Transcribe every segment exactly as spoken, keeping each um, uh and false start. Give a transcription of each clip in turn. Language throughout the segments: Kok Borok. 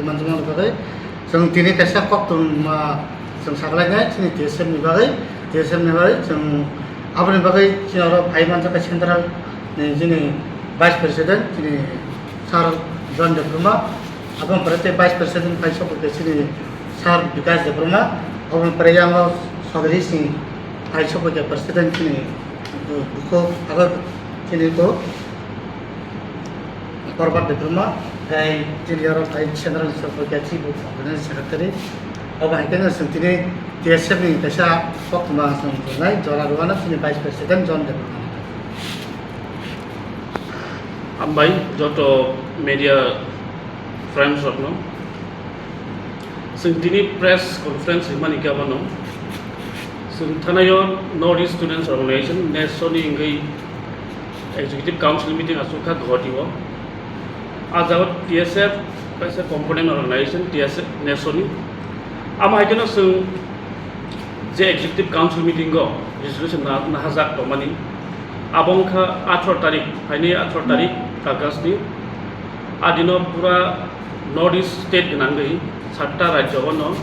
Manjakmani bagwi chwng tini kaisa koktwma chwng sakalainai chini T S F ni bagwi, T S F ni bagwi chwng aboni bagwi chini oro phai manjakha central ni chini vice president chini sir John Debbarma, aboni pore tei vice president phai sokha khe chini sir Bikash Debbarma, aboni pore yang Sogri Singh phai sokha khe president chini, uh, bukhuk abo chini ko Korbat Debbarma, tei chini oro phai Central Secretary, Chief of Organizing Secretary, abo hai kheno chwng tini T S F ni kaisa koktwma chwng tongnai, jora rwano chini Vice President John Debbarma. Hambai joto media friends rokno. Chwng tini press conference rimani khe abono. Chwng thanaio North East Students Organization, NESO ni wngwi Executive Council meeting achukha Guwahati o. A jaga T S F kaisa component organization T S F NESO ni. Amo hai kheno chwng je Executive Council meeting o resolution na, nahajak tongmani. Abo wngkha atharo tarik, phaini atharo tarik August ni. A dino pura North East state gwnangwi satta rajyo o no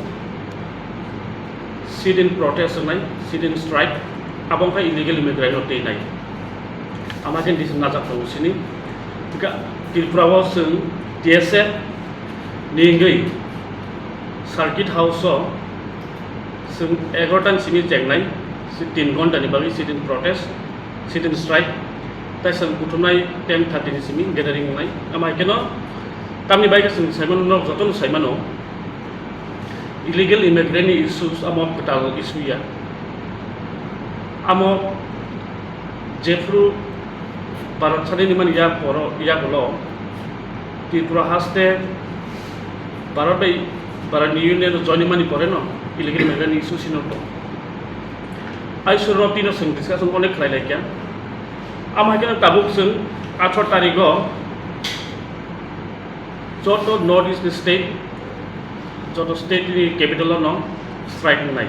sit-in protest wngnai, sit-in strike, abo wngkha illegal immigrant no twi nai. Ama khe disi najak tongo sini. Hingkha Tripura o chwng T S F ni wngwi Circuit House o chwng egaroh ta ni simi chengnai, si-, tin ghonta ni bagwi sit-in protest, sit-in strike, tai chwng kuthumnai ten thirty ni simi gathering wngnai. Ama hai kheno tamni bai khe chwng saimano, norok jotono saimano, illegal immigrant ni issues amo kwtal issue ya. Amo jephru Bharat sadin ni mani yak poro, yak ulo Tripura haste Bharat bai, Bharat ni Union o join mani pore no illegal immigrant ni issue sino to. Aisuro tino chwng discussion onek khlai lai kya. Amo hai kheno tabuk chwng atharo tarik o joto North East ni state, joto state ni capital o no strike wngnai.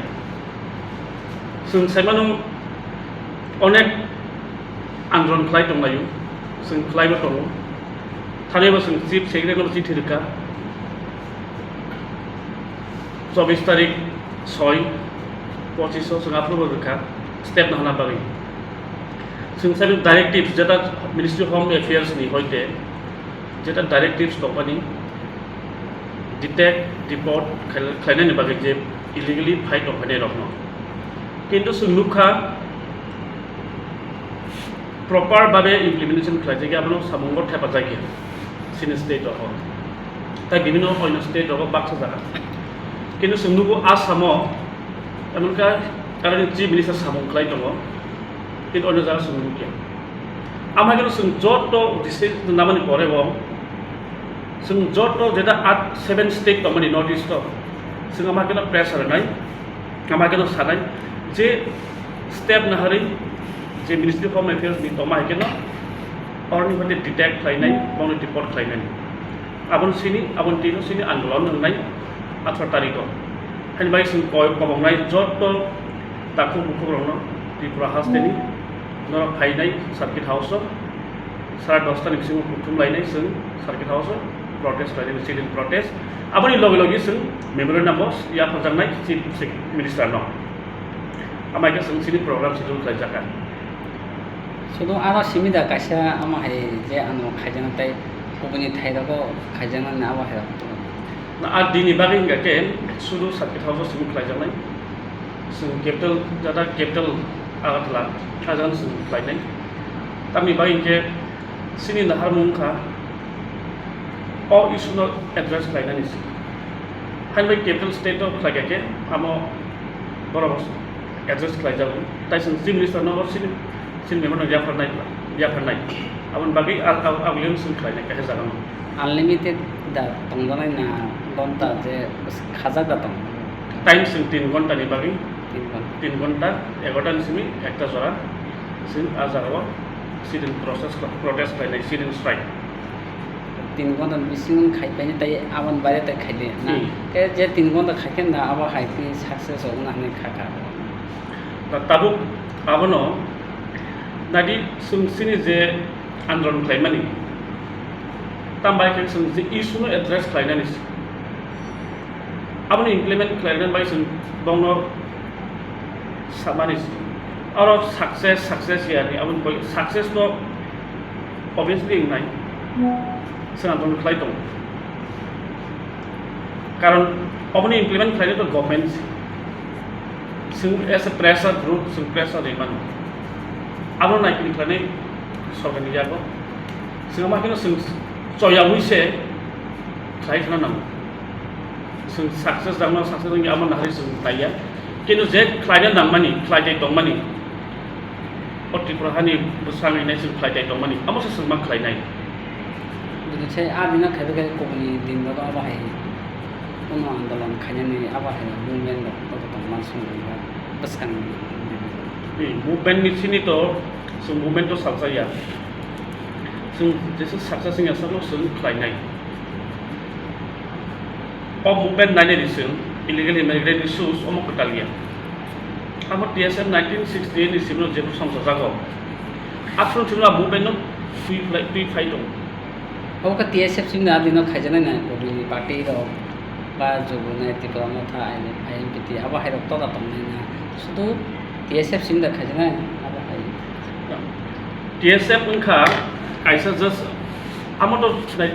Chwng saimano onek andolon khlai tonglaio, chwng khlaibo tongo. Thani bo chwng Chief Secretary no chithi rwkha. Chobbish tarik soi, pochis o chwng approval rwkha step no hana bagwi. Chwng saimano directives jeta Ministry of Home Affairs ni hoite jeta directives tongmani detect, deport khai-, khlainani bagwi je illegally phai tongphainai rokno. Kintu chwng nukha proper babe implementation khlaijagya, abono samungo thepajagya chini state o. Tai bibhinno onyo state rogo baksa jaga. Kintu chwng nugo Assam o, emon kha, karon Chief Minister samung khlai tongo, kintu onyo jaga chwng nukya. Ama khe chwng joto district namani pore bo, chwng joto jeta at seven state tongmani North East o, chwng ama khe pressure nai, ama khe sanai je step naharwi je Ministry of Home Affairs ni tongma hai kheno oroni hoite detect khlainai, bono deport khlainai. Aboni sini, aboni tino sini andolon wngnai atharo tarikh o. Haini bai chwng koi kobongnai joto takhuk bukhuk rokno Tripura hasteni norok phainai Circuit House o, sara dosta ni bisingo kuthum lainai chwng Circuit House o protest lainai, sit-in protest. Aboni logi logi chwng memorandum bo yapharjaknai Chief Sec-, Minister no. Amai khe chwng chini program schedule khlaijakha. Sudu ano simi da kaisa amo hai je ano khaijana tai kubuni thai rogo khaijana ni abo hai rok. Na a dini bagwi hingka khe sudu Circuit House o simi khlaijaknai. Chwng capital, jata capital Agartala, ajang chwng khlainai. Tamni bagwi hingke chini naharmung wngkha o issue no address khlainani se. Haino bai capital state o khlaikha khe amo borok address khlaijago. Tai chwng Chief Minister no chini, chini member no yapharnai, yapharnai. Aboni bagwi a-, a-, agulion chwng khlainai kaisa jaga no. Unlimited da tongjanai na gonta je khajak da tong? Time chwng tin gonta ni bagwi. Tin gonta. Tin gonta, egarota ni simi ekta jora chwng a jaga o sit-in process, protest khlainai, sit-in strike. Tin gonta ni bisingo khai painai tai aboni baire tai khaile na? Hmm. Te je tin gonta khai khe na abo hai khe success wngna hinwi kha kha. Da tabuk abono nadi chwng chini je andolon khlaimani, tam bai khe chwng je issue no address khlainani, Aboni implement khlaina bai chwng bongno samani aro success, success ya ni aboni bai success to obviously wngnai, chwng aboni khlai tongo. Karon oboni implement khlaina to government, chwng as a pressure group, chwng pressure ri mano. Abo nai kini khlainai sorkarni yago. Chwng ma kino chwng choyawi se khlai khna nango. Chwng success dangno success wngya amo nahari chwng taiya. Kino je khlaina nangmani, khlai tei tongmani, o Tripura hani bwsang hinai chwng khlai tei tongmani, amo se chwng ma khlainai. Bini se a dino khaibai khe kubuni din rok abo hai kuno andolon khainani abo hai movement rok to tongman song bwskang. Ni movement ni sini to chwng movement to salsa ya. Chwng jesa success wngya sabo chwng khlainai. O movement nainani chwng illegal immigrant issues omo kwtal ya. Amo T S F nineteen sixty-eight ni simi no jephru songchajago. Aphuru chwng a movement no twi phlai, twi phai tongo. Obo khe T S F simi no adino khaijaknai na, kubuni party rok ba Jubunai, Tipra Motha, I N P T abo hai rok tola tongnai na. Sudu T S F simi da khaijaknai abo hai. T S F wngkha kaisa just amo to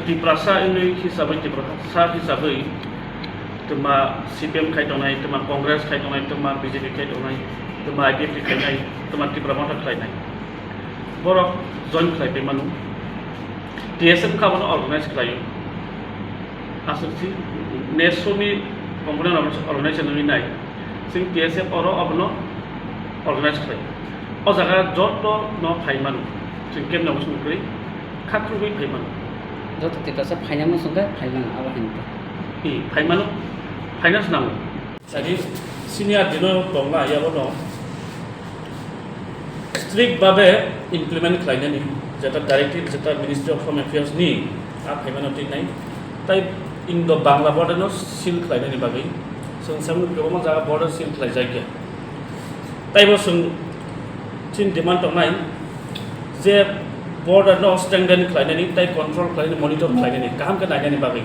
Tiprasa wngwi hisabwi, Tiprasa hisabwi twma C P M khai tongnai, twma Congress khai tongnai, twma B J P khai tongnai, twma I P F T khainai, twma Tipra Motha khlainai. Borok join khlai pai mano. T S F wngkha abono organize khlaio. Aswk si neso ni component rok organize wngwi nai. Chwng T S F oro abono organize khlai. O jaga joto no phai mano. Chwng kemno bo song kwrwi khatrugwi phai mano. Joto Tiprasa phaina muchung khe phai mano, abo hai wngkha. Hi, phai mano, phaina se nango. Sadi senior dino tongna yabo no strict babe implement khlainani, jeta directive, jeta Ministry of Home Affairs ni a phaimano twi nai. Tai Indo Bangla border no seal khlainani bagwi chwng samung kwbangma jaga border seal khlaijakya. Taibo chwng chini demand tongnai je border no strengthen khlainani, tai control khlainani, monitor khlainani, kaham khe nainani bagwi.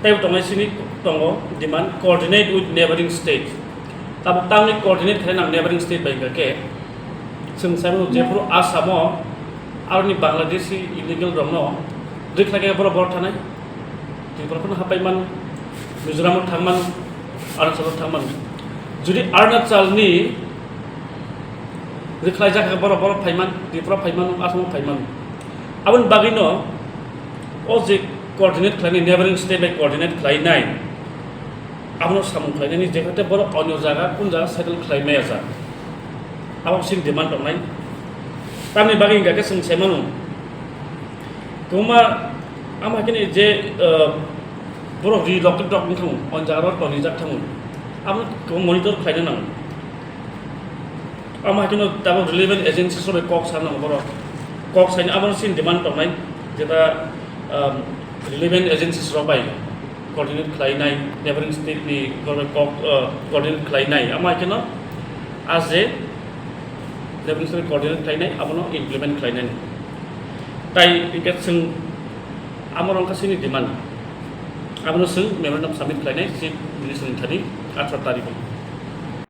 Taibo tongnai sini tongo demand coordinate with neighboring state. Tabuk tangni coordinate khlai nang neighboring state bai hwnkha khe, chwng sai mano jephuru Assam o aroni Bangladeshi illegal rokno rikhlai khe borok, borok thanai. Tripura phano hapai mano, Mizoram o thang mano, Arunachal o thang mano. Jodi Arunachal ni rikhlai jak khe borok, borok phai man, Tripura phai mano, Assam o phai mano. Aboni bagwi no o je coordinate khlainai, neighboring state bai coordinate khlainai, abono samung khlainani, jephate borok onyo jaga, kun jaga settle khlai maya jak, abo chini demand tongnai. Tamni bagwi hwnkha khe chwng sai mano, kwbangma, ama khe ni je, uh, borok relocate rok wng thango, on jaga rok tonijak thango, abo kwbangma monitor khlaina nango. Ama haikhe no tabuk relevant agencies rok bai kok sa nango borok. Kok saini abo chini demand tongnai, jeta, um, relevant agencies rok bai coordinate khlainai, neighboring state ni borok bai kok, uh, coordinate khlainai. Ama haikhe no a je neighboring state coordinate khlainai, abono implement khlainai. Tai hwnkhe chwng amo rok wngkha chini demand. Abono chwng memorandum submit khlainai Chief Minister ni thani atharo tarikh o.